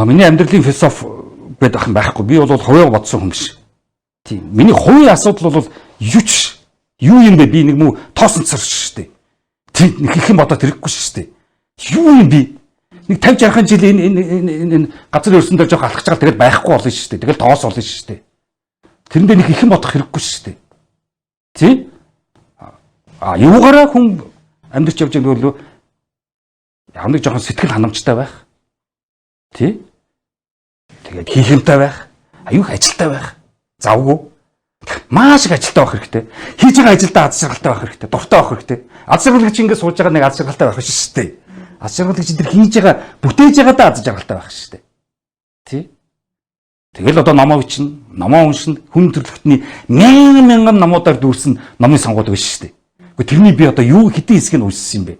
Миний амьдралын философи гэдэг ах байхгүй. Би бол хувиа бодсон хүн биш. Тийм. Миний хувийн асуудал бол юу ч юу юм бэ? Би нэг мүү тоосон цар шүү дээ. Тийм, нэг их юм бодоод хэрэггүй шүү дээ. Юу юм би? Нэг 50 60 жил энэ энэ энэ энэ газар өрсөн дээр жоох алхаж байгаа, тэгэл байхгүй болно шүү дээ. Тэгэл тоос болно шүү дээ. Тэрэндээ нэг их юм бодох хэрэггүй шүү дээ. Тийм? А юугаараа хүн амьдарч явж байгаа бол ямар нэг жоохон сэтгэл ханамжтай байх. Тий? Тэгээд хийх юмтай байх. Аюух ажилтай байх. Завгүй. Маш их ажилтай байх хэрэгтэй. Хийж байгаа ажилдаа аз жаргалтай байх хэрэгтэй. Дуртай байх хэрэгтэй. Аз жаргал гэж ингэ сууж байгаа нэг аз жаргалтай байх шүү дээ. Аз жаргал гэж тэр хийж байгаа, бүтээж байгаадаа аз жаргалтай байх шүү дээ. Тий? Тэгэл одоо номоо бичнэ, номоо уншина, хүн төрөлхтний мянган мянган номуудаар дүүрсэн номын сонгууд биш шүү дээ. Гэхдээ тэрний би одоо юу хэдийн хэсгийг нь уншсан юм бэ?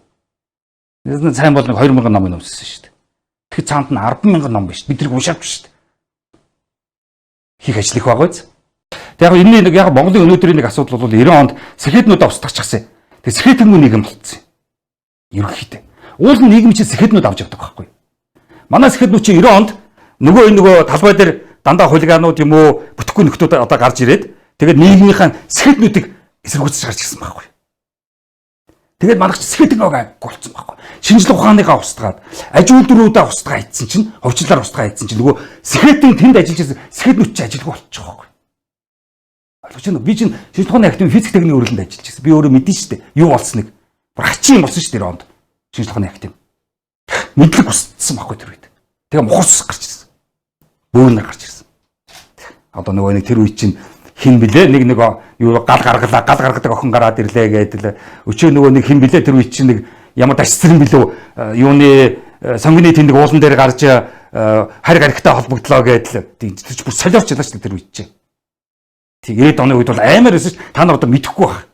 Сайн бол нэг 2000 номыг уншсан шүү дээ. Тэгэхээр цаанд нь 100000 ном биш. Бид тэрийг уншаагүй шүү дээ. Хийх ажил их байгаа биз? Тэг яг энэний нэг яг Монголын өнөөдрийн нэг асуудал бол 90 онд сэхэднүүдээ устгахчихсан. Тэг сэхэдэнгүй нийгэм болцсон. Ерөнхийдөө. Уул нь нийгэм чинь сэхэднүүд авч явдаг байхгүй. Манай сэхэднүүд чинь 90 онд нөгөө энэ нөгөө талбай дээр дандаа хулиганууд юм уу, бүтэхгүй нөхдүүд одоо гарч ирээд тэгээд нийгмийнхаа сэхэднүүдийг эсэргүүцэж гарч ирсэн байхгүй. Тэгээд манайх ч сэхэдэн гайгүй болцсон байхгүй. Шинжлэх ухааныхаа устгаад, аж үйлдвэрүүдээ устгаа хийцэн чинь, хувьчлалаар устгаа хийцэн чинь нөгөө сэхэдэн тэнд ажиллаж байсан сэхэднүүд чинь ажилгүй болчих байхгүй. Ойлгож байна уу? Би чинь шинжлэх ухааны академи физик техникийн өрөлөнд ажиллаж байсан. Би өөрөө мэдэн шүү дээ. Юу болсныг. Бүр хачин юм болсон шүү дээ онд. Шинжлэх ухааны академи. Мэдлэг устсан байхгүй тэр үед. Тэгээ мухарс гарч ирсэн. Бөөнөр гарч ирсэн. Одоо нөгөө нэг тэр үед чинь хин блэ нэг нэг юу гал гаргалаа, гал гаргадаг охин гараад ирлээ гэдэл. Өчөө нөгөө нэг хин блэ тэр үед чинь нэг ямар дашцрын билүү юуны сонгоны тэндэг уулан дээр гарч харь гаригтай холбогдлоо гэдэл. Тэр чинь бүр солиорч ялаа шүү дээ тэр үед чинь. Тий, 90 оны үед бол амар байсан ш. Та нар одоо мэдэхгүй байх.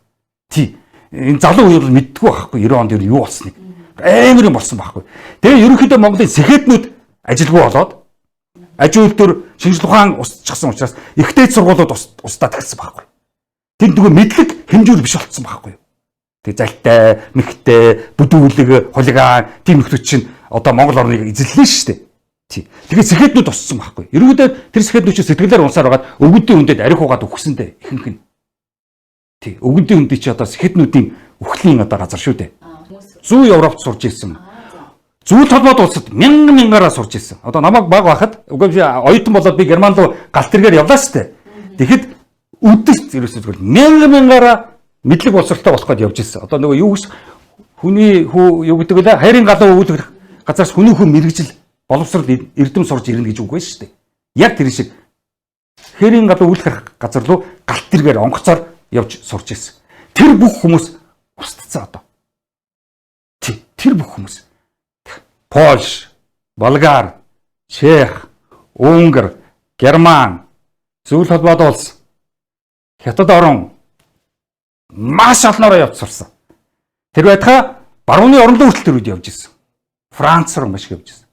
Тий. Энэ залуу үе бол мэддэггүй байхгүй 90 онд юу болсныг. Амар юм болсон байхгүй. Тэгээ ерөнхийдөө Монголын сэхэднүүд ажилгүй болоод аж үйлдвэр шинжлэх ухаан устчихсан учраас ихтэй сургуулиуд устдаад эхэлсэн байхгүй. Тэнд нөгөө мэдлэг хэмжүүр биш болцсон байхгүй. Тэг залтай, мэгтэй, бүдүүлэг, хулиган тийм нөхдүүд чинь одоо Монгол орныг эзэллээ шүү дээ. Тий. Тэгээд сэхэднүүд туссан байхгүй. Ерөнхийдөө тэр сэхэднүүд чинь сэтгэлээр унсаар байгаад өвгөдийн үндэд арх угаад үхсэн дээ ихэнх нь. Тий. Өвгөдийн үндэ чи одоо сэхэднүүдийн үхлийн одоо газар шүү дээ. Зүүн Европт сурж ирсэн. Зүүн толгойд улсад мянган мянгаараа сурж ирсэн. Одоо намайг баг байхад үгүй би оюутан болоод би Герман руу галт тэргээр явлаа шүү дээ. Тэгэхэд өдөрт ерөөсөө зүгээр мянган мянгаараа мэдлэг боловсралтай болох гээд явж ирсэн. Одоо нөгөө юу гэж хүний хүү юу гэдэг вэ? Хайрын галуу өвлөх газараас хүний хүү мэрэгжил боловсрал эрдэм сурж ирнэ гэж үг байна шүү дээ. Яг тэр шиг хэрийн галуу өвлөх газар руу галт тэргээр онгоцоор явж сурж ирсэн. Тэр бүх хүмүүс устцсан одоо. Тий, тэр бүх хүмүүс. Польш, Болгар, Чех, Унгар, Герман, Зүйл холбоот улс, Хятад орон маш олноороо явж сурсан. Тэр байтугай барууны орон руу хүртэл тэр үед явж ирсэн. Франц руу маш их явж ирсэн.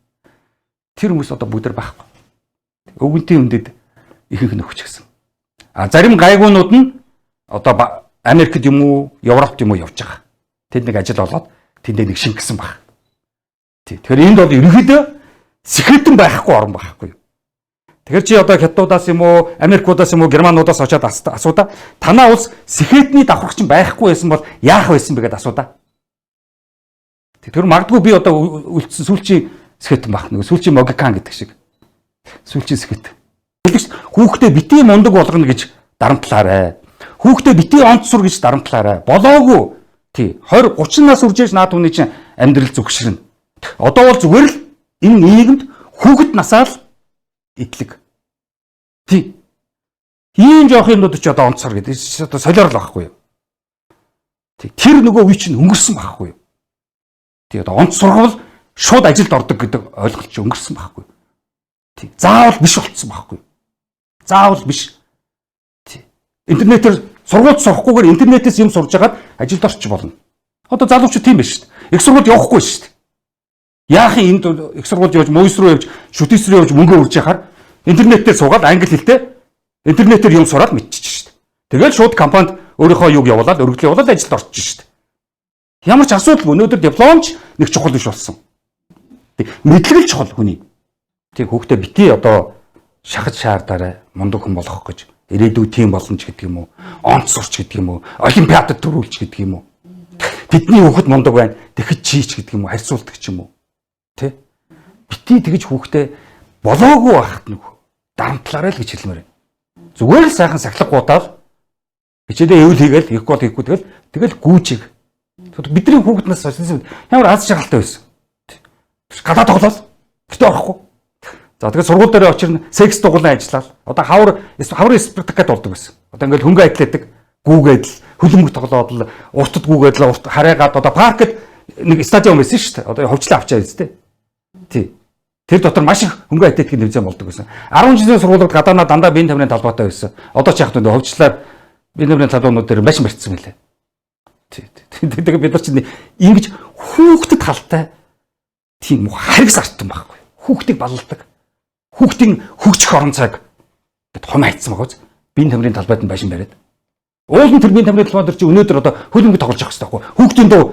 Тэр хүмүүс одоо бүгд байхгүй. Өвгөнтийн үндэд ихэнх нь өгчихсэн. А зарим гайгуунууд нь одоо Америкт юм уу, Европт юм уу явж байгаа. Тэнд нэг ажил олоод тэндээ нэг шингэсэн баг. Тий. Тэгэхээр энд бол ерөнхийдөө сэхэтэн байхгүй орн байхгүй. Тэгэхээр чи одоо хятадуудаас юм уу, Америкуудаас юм уу, Германуудаас очиад асуудаа. Танаа улс сэхэтний давхарч байхгүй байсан бол яах байсан бэ гэдээ асуудаа. Тэр магадгүй би одоо үлдсэн сүүлчийн сэхэтэн байх. Нэг сүүлчийн могикан гэдэг шиг. Сүүлчийн сэхэт. Хүүхдээ битгий мундаг болгоно гэж дарамтлаарай. Хүүхдээ битгий онц сур гэж дарамтлаарай. Болоогүй. Тий. 20 30 нас үржээж наад хүний чинь амьдрал зүгшрэнэ. Одоо бол зүгээр л энэ нийгэмд хүүхэд насаа л итлэг. Тий. Ийм жоох юмнууд ч одоо онцгой гэдэг. Одоо солиорл байхгүй юу? Тий. Тэр нөгөө үе чинь өнгөрсөн байхгүй юу? Тий. Одоо онц сургал шууд ажилд ордог гэдэг ойлголт чинь өнгөрсөн байхгүй юу? Тий. Заавал биш болцсон байхгүй юу? Заавал биш. Тий. Интернетээр сургуульд сурахгүйгээр интернетээс юм сурж агаад ажилд орчих болно. Одоо залуучууд тийм биш шүү дээ. Их сургуульд явахгүй шүү дээ. Яахын энд их сургуульд явж, муйс руу явж, шүтээс рүү явж мөнгө үрж яхаар интернетээр суугаад англи хэлтэй интернетээр юм сураад мэдчихэж шүү дээ. Тэгэл шууд компанид өөрийнхөө юг явуулаад, өргөдөл явуулаад ажилд орчих шүү дээ. Ямар ч асуудал өнөөдөр дипломч нэг чухал биш болсон. Мэдлэг л чухал хүний. Тэг хүүхдээ бити одоо шахаж шаардаарай мундаг хүн болгох гэж ирээдүй тийм болно ч гэдэг юм уу, онц сурч гэдэг юм уу, олимпиадад төрүүлч гэдэг юм уу. Тэдний хүүхэд мундаг байна, тэгэхэд чийч гэдэг юм уу, харьцуулдаг ч юм уу. Тэ? Бити тэгж хүүхдээ болоогүй байхад нэг дарамтлаарай л гэж хэлмээр байна. Зүгээр л сайхан сахилга гутаал хичээлээ эвэл хийгээл, хийхгүй бол хийхгүй тэгэл гүүчиг. Бидний хүүхэд нас социализм ямар аз жаргалтай байсан. Гадаа тоглоол гэтээ орохгүй. За тэгээд сургууль дээр очирна, секс дугуулan ажиллаад одоо хавар хаврын Спартакад болдог байсан. Одоо ингээл хөнгө адилдаг, гүүгээд л хөлбөмбөг тоглоод л уртад гүүгээд л урт хараагаад одоо паркт нэг стадион байсан шүү дээ. Одоо ховчлоо авчаа биз дээ. Тий. Тэр дотор маш их хөнгө атлетикийн тэмцээн болдог байсан. 10 жилийн сургуулиуд гадаанаа дандаа биеийн тамирын талбайтай байсан. Одоо ч яг нү ховчлаар биеийн тамирын талбайнууд дээр маш барьцсан мэлээ. Тий. Тэгээ бид нар чинь ингэж хүүхдэд халтай тийм харгас артсан байхгүй. Хүүхдийг балладаг. Хүүхдийн хөгжих орон цайг гэд хум хайцсан байгаа биз. Биеийн тамирын талбайд нь байшин бариад. Уул нь тэр биеийн тамирын талбай дээр чи өнөөдөр одоо хөлбөмбөг тоглож явах хэрэгтэй байхгүй. Хүүхдийн дуу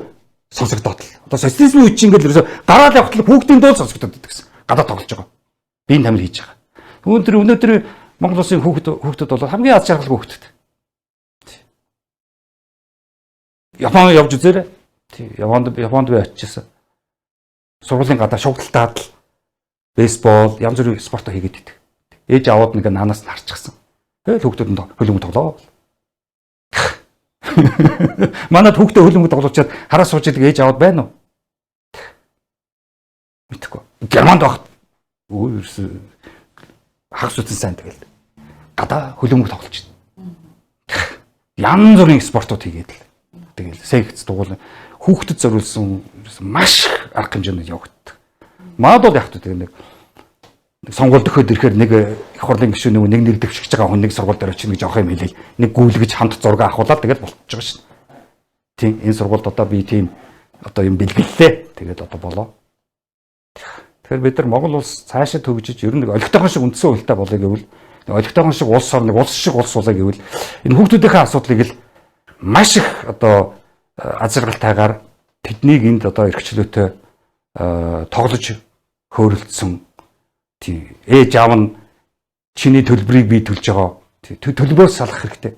сонсогдоод л. Одоо социализмын үед чинь ингээл ерөөсө гараал явахад л хүүхдийн дуу сонсогдоод байдаг гэсэн. Гадаа тоглож байгаа. Биеийн тамир хийж байгаа. Өнөөдөр Монгол улсын хүүхдүүд бол хамгийн аз жаргалгүй хүүхдүүд. Японд явж үзээрэй. Тий, Японд би очижсэн. Сургуулийн гадаа шугалтаад л бейсбол, янз бүрийн спортоо хийгээд идэг. Ээж аваад нэг наанаас нь харчихсан. Тэгэл хүүхдүүд нь хөлбөмбөг тоглоо. Манад хүүхдээ хөлбөмбөг тоглуулчаад хараа сууж идэг ээж аваад байна уу? Мэдэхгүй. Германд багт өө ерөөсөө хагас үтэн сайн тэгэл гадаа хөлбөмбөг тоглож байна. Янз бүрийн спортууд хийгээд л тэгэл секц дугуул хүүхдэд зориулсан маш их арга хэмжээнд явагддаг. Маад бол яг тэ нэг сонгуул дөхөд ирэхээр нэг их хурлын гишүүн нэг нэг дэвшигч байгаа хүн нэг сургууль дээр очино гэж авах юм хэлээл нэг гүйлгэж хамт зураг авахулаад тэгэл болчихж байгаа шин. Тийм энэ сургуульд одоо би тийм одоо юм бэлгэллээ. Тэгээд одоо болоо. Тэгэхээр бид нар Монгол улс цаашаа төгжиж ер нь нэг олигтойхон шиг үндсэн хуультай болъё гэвэл олигтойхон шиг улс орн нэг улс шиг улс болъё гэвэл энэ хүүхдүүдийнхээ асуудлыг л маш их одоо аз жаргалтайгаар тэднийг энд одоо эрхчлөөтэй тоглож хөөрөлдсөн тий ээж аав нь чиний төлбөрийг би төлж байгаа. Төлбөрөөс салах хэрэгтэй.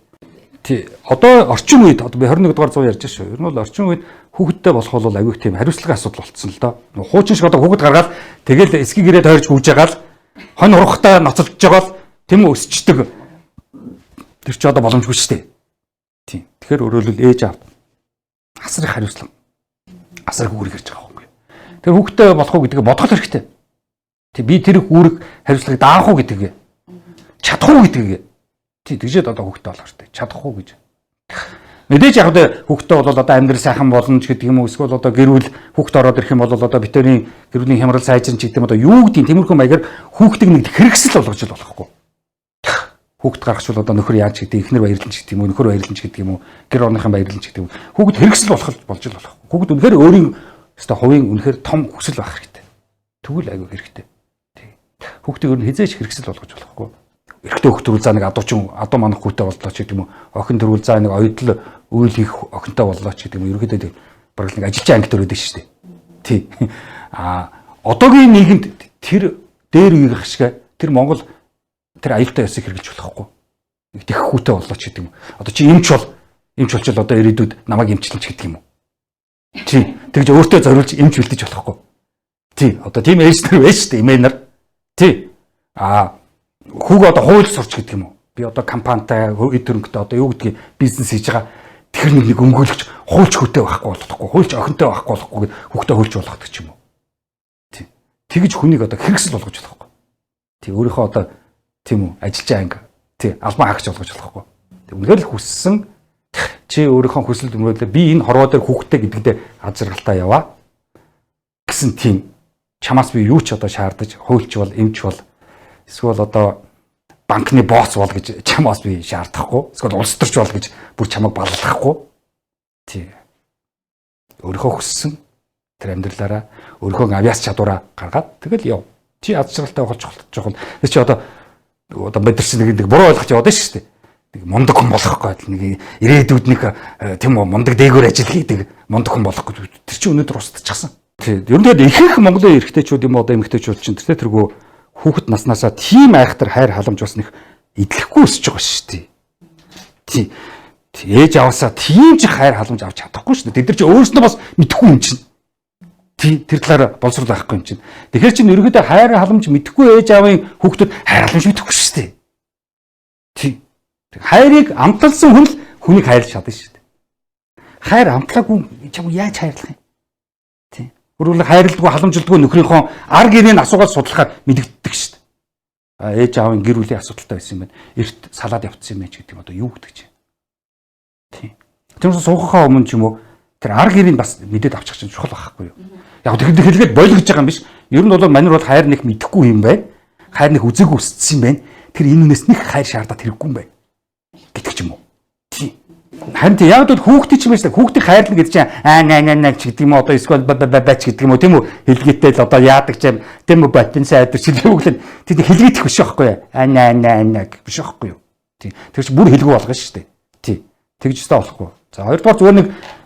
Тий одоо орчин үед одоо би 21 дугаар зуун ярьж байгаа шүү. Ер нь бол орчин үед хүүхэдтэй болох бол аюух тийм хариуцлагын асуудал болцсон л доо. Хуучин шиг одоо хүүхэд гаргаад тэгэл эсхийг ирээд тойрж гүйж байгаа л хонь урахтаа ноцолдож байгаа л тэм өсчдөг. Тэр чи одоо боломжгүй шүү дээ. Тийм. Тэгэхээр өөрөөр ээж аав асар их хариуцлага асар их үүрэг ирж байгаа байхгүй. Тэр хүүхэдтэй болох уу гэдгийг бодох хэрэгтэй. Тэг би тэр үүрэг хариуцлагыг даах уу гэдгийг чадах уу гэдгийг тий тэгжээд одоо хүүхэдтэй болох хэрэгтэй. Чадах уу гэж. Мэдээж яг одоо хүүхэдтэй бол одоо амьдрал сайхан болно ч гэдэг юм уу эсвэл одоо гэр бүл хүүхэд ороод ирэх юм бол одоо битэрийн гэр бүлийн хямрал сайжрын ч гэдэг юм одоо юу гэдгийг тиймэрхүү маягаар хүүхдийг нэг хэрэгсэл болгож л болохгүй. Хүүхд гаргachвал одоо нөхөр яаж гэдэг, эхнэр баярлан ч гэдэг юм уу, нөхөр баярлан ч гэдэг юм уу, гэр орныхан баярлан ч гэдэг юм уу. Хүүхд хэрэгсэл болох болж л болохгүй. Хүүхд үнэхээр өөрийн өстой хувийн үнэхээр том хүсэл байх хэрэгтэй. Тэгвэл айгүй хэрэгтэй. Тий. Хүүхдийг өөр нь хизээч хэрэгсэл болгож болохгүй. Эрэгтэй хүүхд төрүүл за нэг адуучин адуу манах хүүтэй боллоо ч гэдэг юм уу. Охин төрүүл за нэг оюутлал үйл хийх охинтой боллоо ч гэдэг юм уу. Ерөнхийдөө бараг л нэг ажилчин анги төрөөд шүү дээ. Тий. А одоогийн нийгэмд тэр дээр үеийнх шиг тэр Монгол тэр аюултай ёсыг хэрэгжилж болохгүй. Нэг тех хүүтэй боллоо ч гэдэг юм. Одоо чи эмч бол эмч болчвол одоо ирээдүйд намайг эмчлэн ч гэдэг юм уу. Тий. Тэгж өөртөө зориулж эмч бэлдэж болохгүй. Тий. Одоо тийм ээж нар байж шүү дээ, эмээ нар. Тий. А хүүг одоо хууль сурч гэдэг юм уу. Би одоо компанитай эд хөрөнгөтэй одоо юу гэдгийг бизнес хийж байгаа. Тэр нэг өмгөөлөгч хуульч хүүтэй байхгүй болохгүй, хуульч охинтой байхгүй болохгүй гэд хүүхдээ хуульч болгодог ч юм уу. Тий. Тэгж хүнийг одоо хэрэгсэл болгож болохгүй. Тий. Өөрийнхөө одоо тийм үү ажилчин анги тий албан хаагч болгож болохгүй. Үнэхээр л хүссэн чи өөрийнхөө хүсэл мөрөөдлөө би энэ хорвоо дээр хүүхдтэй гэдэгтээ аз жаргалтай яваа гэсэн тийм чамаас би юу ч одоо шаардаж хуульч бол эмч бол эсвэл одоо банкны босс бол гэж чамаас би шаардахгүй эсвэл улс төрч бол гэж бүр чамайг баллахгүй. Тий. Өөрийнхөө хүссэн тэр амьдралаараа өөрийнхөө авьяас чадвараа гаргаад тэгэл яв. Чи аз жаргалтай болж чухал. Тэр чи одоо бид нар чинь нэг буруу ойлгож яваад шүү дээ. Нэг мундаг хүн болох гээд нэг ирээдүйд нэг тийм үү мундаг дээгүүр ажил хийдэг мундаг хүн болох гэж тэр чинь өнөөдөр устчихсан. Тий. Ер нь тэгээд ихэнх Монголын эрэгтэйчүүд юм уу одоо эмэгтэйчүүд чинь тэртээ тэргүй Хүүхэд наснаасаа тийм айхтар хайр халамж бас нэг идэлхгүй өсөж байгаа шүү дээ. Тий. Ээж аваасаа тийм ч хайр халамж авч чадахгүй шүү дээ. Тэд нар чи өөрснөө бас мэдэхгүй юм чинь. Тий, тэр талаар боловсрол байхгүй юм чинь. Тэгэхээр чинь ерөөдөө хайр халамж мэдэхгүй ээж аавын хүүхдүүд хайр халамж мэдэхгүй шүү дээ. Тий. Хайрыг амталсан хүн л хүнийг хайрлаж чадна шүү дээ. Хайр амтлаагүй чам яаж хайрлах юм? Тий. Өөрөөр хайрладгүй халамжилдгүй нөхрийнхөө ар гэрийг асуугаад судлахаар мэдэгддэг шүү дээ. А ээж аавын гэр бүлийн асуудалтай байсан юм байна. Эрт салаад явцсан юм байна ч гэдэг юм одоо юу гэдэг чинь. Тий. Тэрнээс суухахаа өмнө ч юм уу тэр ар гэрийг бас мэдээд авчих чинь чухал байхгүй юу? Яг тэр хэлгээд болгож байгаа юм биш. Ер нь бол манер бол хайр нэг мэдэхгүй юм байна. Хайр нэг үзээгүй өссөн юм байна. Тэр энэ үнээс нэг хайр шаардаад хэрэггүй юм байна гэдэг ч юм уу. Тий. Харин тий яг бол хүүхдийн ч юм байна. Хүүхдийг хайрлна гэдэг чинь аа на на на ч гэдэг юм уу одоо эсвэл ба ба ба ч гэдэг юм уу тийм үү хэлгээтэй л одоо яадаг ч юм тийм үү ботин сайд ч гэдэг үг л тэр хэлгээдэх биш байхгүй юу? Аа на на на биш байхгүй юу? Тий. Тэр чинь бүр хэлгүй болгоно шүү дээ. Тий. Тэгж өстой болохгүй. За хоёрдугаар зүгээр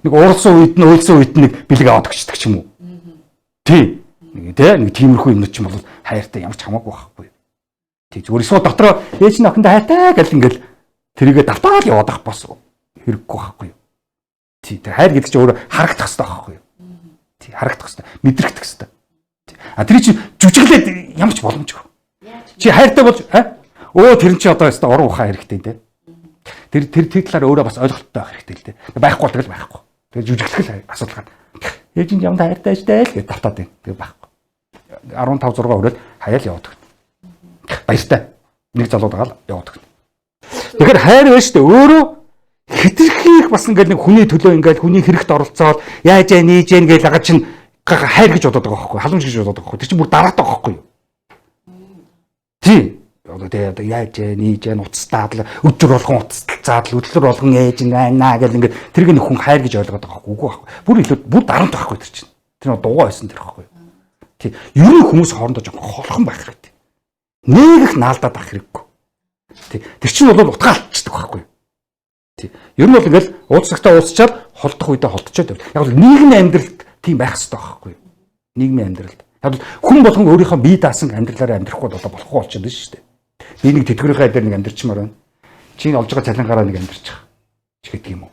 нэг ууралсан үед нь уйлсан үед нь нэг бэлэг аваад өгчдөг ч юм уу. Тий. Нэг тий нэг тиймэрхүү юмнууд ч юм бол хайртай ямар ч хамаагүй байхгүй. Тий зүгээр эсвэл дотроо ээж нь охиндоо хайртай гэл ингээл тэрийгэ давтаал яваад ах бас хэрэггүй байхгүй юу. Тий тэр хайр гэдэг чинь өөрөө харагдах хэрэгтэй байхгүй юу. Тий харагдах хэрэгтэй, мэдрэгдэх хэрэгтэй. А тэр чинь жүжиглээд ямар ч боломжгүй. Чи хайртай болж өө тэр нь чи одоо өстой уран ухаан хэрэгтэй те. Тэр тэр тэр талаар өөрөө бас ойлголттой байх хэрэгтэй л дээ. Байхгүй бол тэгэл байхгүй. Тэгээ жүжиглэх л асуудал гарна. Ээж нь ямд хайртай штэ л гэж давтаад байна. Тэгээ байхгүй. 15 6 өрөөл хаяал яваад өгнө. Баяртай. Нэг залуу дагаал яваад өгнө. Тэгэхээр хайр байна штэ өөрөө хэтэрхий их бас ингээл нэг хүний төлөө ингээл хүний хэрэгт оролцоод яаж яа нээж яа гэж ага чинь хайр гэж бодоод байгаа байхгүй халамж гэж бодоод байгаа байхгүй. Тэр чинь бүр дараатай байгаа байхгүй юу? Тий. Одоо тэгээ одоо яаж яа нээж яа уцтаад л өдөр болгон уцталцаад л өдөр болгон ээж наа гэл ингээд тэрийг нэг хүн хайр гэж ойлгоод байгаа байхгүй үгүй байхгүй. Бүр илүү бүр дарамт байхгүй тэр чинь. Тэр нэг дугаа байсан тэр байхгүй. Тий. Ер нь хүмүүс хоорондоо жоохон холхон байх хэрэгтэй. Нэг их наалдаад байх хэрэггүй. Тий. Тэр чинь бол утгаа алдчихдаг байхгүй. Тий. Ер нь бол ингээл уулзахтаа уулзчаад холдох үедээ холдчиход байв. Яг бол нийгмийн амьдралд тийм байх хэрэгтэй байхгүй. Нийгмийн амьдралд. Яг бол хүн болгон өөрийнхөө бие даасан амьдралаараа амьдрахгүй бол одоо болохгүй болчиход байна шүү дээ. Би нэг тэтгэврийнхээ дээр нэг амьдрчмаар байна. Чи олж байгаа цалингаараа нэг амьдрчих. Ч гэдэг юм уу.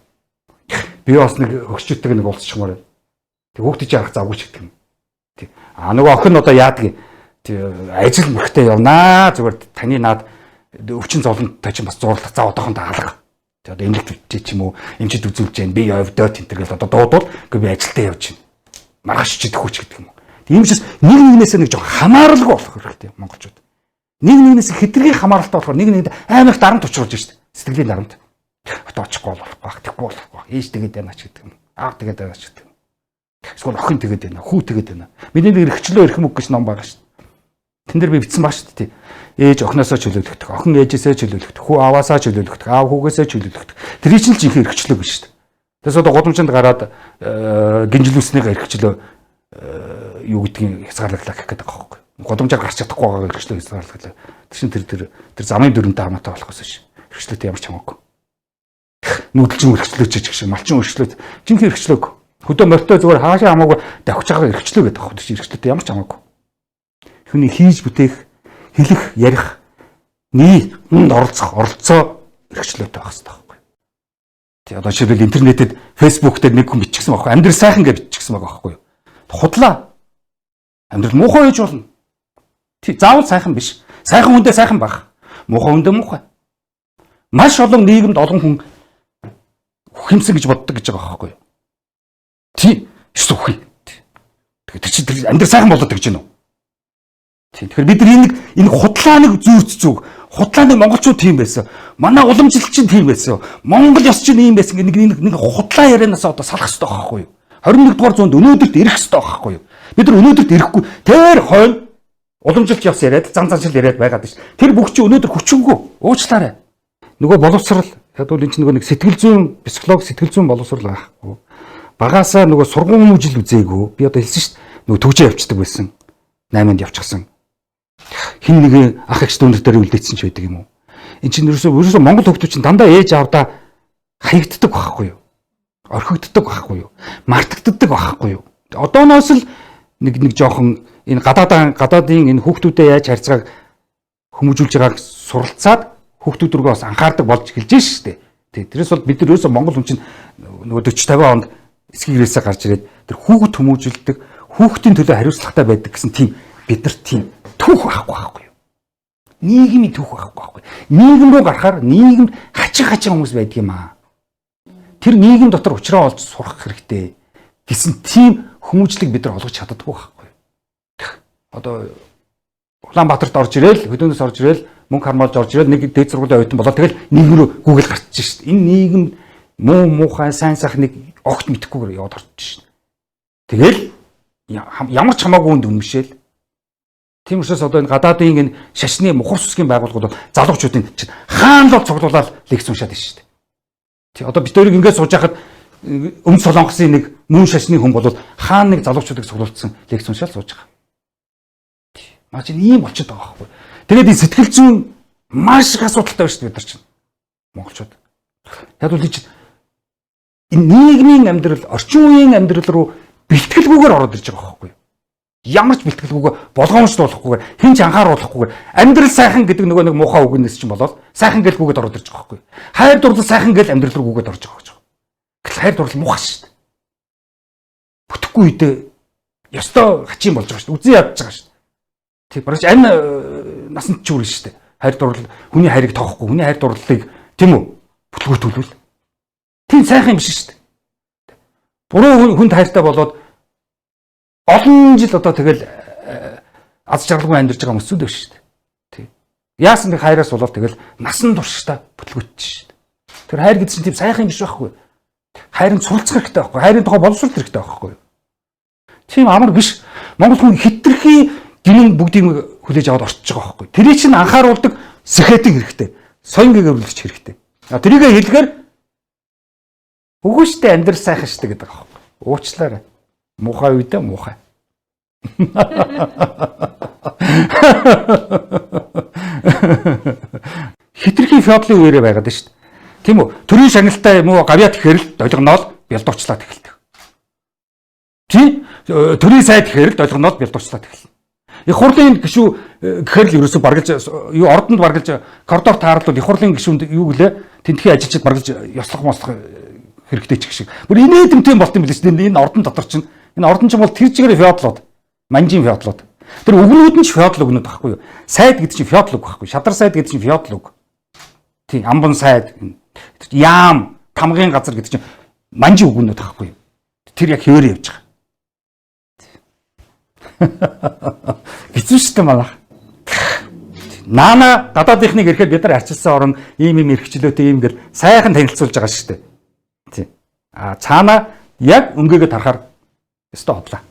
Би бас нэг хөгшчүүдтэйг нэг уулзчмаар байна. Тэг хүүхдээ чи харах завгүй ч гэдэг юм. Тий. А нөгөө охин одоо яадаг юм. Ажил мөрхтэй явнаа. Зүгээр таны наад өвчин зовлонтой чинь бас зурлах зав одоохондоо алга. Тэг одоо эмнэлэгт үтчээ ч юм уу, эмчид үзүүлж जैन би явдаа тэнтэр гэл одоо дуудвал үгүй би ажилдаа явж байна. Маргааш ч идэхгүй ч гэдэг юм уу. Тийм учраас нэг нэгнээсээ нэг жоохон хамааралгүй болох хэрэгтэй монголчууд. Нэг нэгнээс хэтэрхий хамааралтай болохоор нэг нэгэнд амар их дарамт учруулж шít. Сэтгэлийн дарамт. Одоо очихгүй болохгүй бах, тэггүй болохгүй. Ээж тэгээд байна ч гэдэг юм. Аав тэгээд байна ч гэдэг юм. Эсвэл охин тэгээд байна, хүү тэгээд байна. Миний нэг эрхчлөө эрхэм үг гэж ном байгаа шít. Тэн дээр би бичсэн баг шүү дээ. Ээж охиноосоо чөлөөлөгдөх, охин ээжээсээ чөлөөлөгдөх, хүү аваасаа чөлөөлөгдөх, аав хүүгээсээ чөлөөлөгдөх. Тэр чинь л жинхэнэ эрхчлөө гэж шүү дээ. Тэгээс одоо гудамжинд гараад гинжлүүснийхээ эрхчлөө юу гэдгийг хязгаарлаглаа гэх гээд байгаа байхгүй. Гудамжаар гарч чадахгүй байгаа эрхчлөө хязгаарлаглаа. Тэр чинь тэр тэр тэр замын дүрмтэй хамаатай болохоос биш. Эрхчлөөтэй ямар ч хамаагүй. Нүүдэлчин эрхчлөөч гэх шиг малчин эрхчлөөт жинхэнэ эрхчлөөг. Хөдөө морьтой зүгээр хаашаа хамаагүй давхиж байгаа эрхчлөө гэдэг байхгүй. Тэр чинь эрхчлөөтэй ямар ч хамаагүй. Хүний хийж бүтээх, хэлэх, ярих, нийгэмд оролцох, оролцоо эрхчлөөтэй байх хэрэгтэй байхгүй. Тий одоо жишээлбэл интернетэд Facebook дээр нэг хүн биччихсэн байхгүй. Амьдрал сайхан гэж биччихсэн байгаа байхгүй юу? Худлаа. Амьдрал муухай байж болно. Тий заавал сайхан биш. Сайхан хүндээ сайхан байх. Муухай хүндээ муухай. Маш олон нийгэмд олон хүн хэмсэн гэж боддог гэж байгаа байхгүй юу? Тий, ёс үхий. Тэгэхээр тэр чинь тэр амьдрал сайхан болоод гэж байна уу? Тий. Тэгэхээр бид нар энэ худлаа нэг зүүрц зүг. Худлаа нэг монголчууд тийм байсан. Манай уламжлалт чинь тийм байсан. Монгол ёс чинь ийм байсан гэх нэг нэг худлаа ярианаас одоо салах хэрэгтэй байхгүй юу? 21 дугаар зуунд өнөөдөрт ирэх хэрэгтэй байхгүй юу? Бид нар өнөөдөрт ирэхгүй тэр хойно уламжлалт ёс яриад зан заншил яриад байгаад ш. Тэр бүх чинь өнөөдөр хүчингү. Уучлаарай. Нөгөө боловсрал яг бол энэ чинь нөгөө нэг сэтгэл зүйн психолог сэтгэл зүйн боловсрал байхгүй. Багасаа нөгөө сургууль үзээгүй. Би одоо хэлсэн шүү дээ. Нөгөө төгжээ явцдаг байсан. 8-нд явчихсан. Хин нэгэн ах эгч дүүнер дээр үлдээсэн ч байдаг юм уу? Энд чинь ерөөсөө монгол хүмүүс чинь дандаа ээж аавдаа хаягддаг байхгүй юу? Орхигддаг байхгүй юу? Мартагддаг байхгүй юу? Одооноос л нэг жоохон энэ гадаадын энэ хүүхдүүдэд яаж харьцааг хүмүүжүүлж байгааг суралцаад хүүхдүүд рүүгээ бас анхаардаг болж эхэлж шүү дээ. Тэг. Тэрээс бол бид нар ерөөсөө Монгол хүн чинь нөгөө 40 50 онд эсхийг рээсээ гарч ирээд тэр хүүхэд хүмүүжүүлдэг, хүүхдийн төлөө хариуцлагатай байдаг гэсэн тийм бид нар тийм түүх байхгүй юу? Нийгмийн түүх байхгүй. Нийгэм рүү гарахаар нийгэмд хачин хүмүүс байдаг юм аа. Тэр нийгэм дотор учраа олж сурах хэрэгтэй гэсэн тийм хүмүүжлэг бид нар олгож чаддаггүй байхгүй юу? Одоо Улаанбаатарт орж ирээл, хөдөөнөөс орж ирээл, мөнгө хармаалж орж ирээл нэг дээд сургуулийн оюутан болоод тэгэл нийгэм рүү гүгэл гарчих шít. Энэ нийгэм муу муухай сайн сайхныг огт мэдэхгүйгээр яваад орчих шít. Тэгэл ямар ч хамаагүй хүнд үнэмшээл. Тийм учраас одоо энэ гадаадын энэ шашны мухар сүсгийн байгууллагууд бол залуучуудын чинь хаана л цуглуулаад лекц уншаад байна шүү дээ. Тий, одоо бид өөрийг ингээд сууж байхад Өмнөд Солонгосын нэг мөн шашны хүн бол хаана нэг залуучуудыг цуглуулсан лекц уншаал сууж байгаа. Маа чинь ийм болчиход байгаа байхгүй. Тэгээд энэ сэтгэл зүйн маш их асуудалтай байна шүү дээ бид нар чинь. Монголчууд. Яг бол чинь энэ нийгмийн амьдрал, орчин үеийн амьдрал руу бэлтгэлгүйгээр ороод ирж байгаа байхгүй. Ямар ч бэлтгэлгүйгээр, болгоомжлуулахгүйгээр, хэн ч анхааруулахгүйгээр амьдрал сайхан гэдэг нөгөө нэг муухай үгнээс чинь болоод сайхан гэл гүгээд ороод ирж байгаа байхгүй. Хайр дурлал сайхан гэл амьдрал руу гүгээд орж байгаа гэж. Гэтэл хайр дурлал муухай шүү дээ. Бүтэхгүй үедээ ёстой хачин болж байгаа шүү дээ. Үзэн ядж байгаа шүү дээ. Тэг бараг амь насанд ч хүрнэ шүү дээ. Хайр дурлал хүний хайрыг тоохгүй, хүний хайр дурлалыг тийм үү? Бүтлгүүтүүлвэл. Тийм сайхан юм биш шүү дээ. Буруу хүнд хайртай болоод олон жил одоо тэгэл аз жаргалгүй амьдарч байгаа хүмүүс зүйдэх шүү дээ. Тий. Яасан нэг хайраас болоод тэгэл насан туршдаа бүтлгүүтч шүү дээ. Тэр хайр гэдэг чинь тийм сайхан юм биш байхгүй. Хайрын суралцах хэрэгтэй байхгүй. Хайрын тухай боловсрол хэрэгтэй байхгүй. Тийм амар биш. Монгол хүн хитрхи гинэн бүгдийг хүлээж аваад орчиж байгаа байхгүй. Тэрийг чинь анхааруулдаг сэхэтэн хэрэгтэй. Соён гэгэрүүлэгч хэрэгтэй. А тэрийг хэлэхээр үгүй шүү дээ, амьдрал сайхан шүү дээ гэдэг байгаа байхгүй. Уучлаарай. Муухай үедээ муухай. Хитрхи феодлын үеэрээ байгаад байна шүү дээ. Тийм үү? Төрийн шагналтай юм уу гавьяат гэхээр л долгоноол бялдуучлаад эхэлдэг. Тийм? Төрийн сайд гэхээр л долгоноол бялдуучлаад эхэлнэ. Их хурлын гишүү гэхээр л ерөөсөө баргалж юу ордонд баргалж коридор таарлууд их хурлын гишүүнд юу гэлээ тентхийн ажилчид баргалж ёслох мослох хэрэгтэй ч гэх шиг. Бүр инээдэмтэй болт юм билээ шүү дээ. Энэ ордон дотор чинь энэ ордон чинь бол тэр чигээр феодлууд, манжийн феодлууд. Тэр үгнүүд нь ч феодл үгнүүд байхгүй юу? Сайд гэдэг чинь феодл үг байхгүй. Шадар сайд гэдэг чинь феодл үг. Тийм, амбан сайд, яам, тамгын газар гэдэг чинь манжийн үгнүүд байхгүй юу? Тэр яг хэвээр явж байгаа. Хэцүү шүү дээ манайх. Наана гадаадынхныг ирэхэд бид нар арчилсан орон ийм ийм эрхчлөөтэй ийм гэл сайхан танилцуулж байгаа шүү дээ. Тийм. А цаана яг өнгөөгөө тарахаар өстө хотлаа.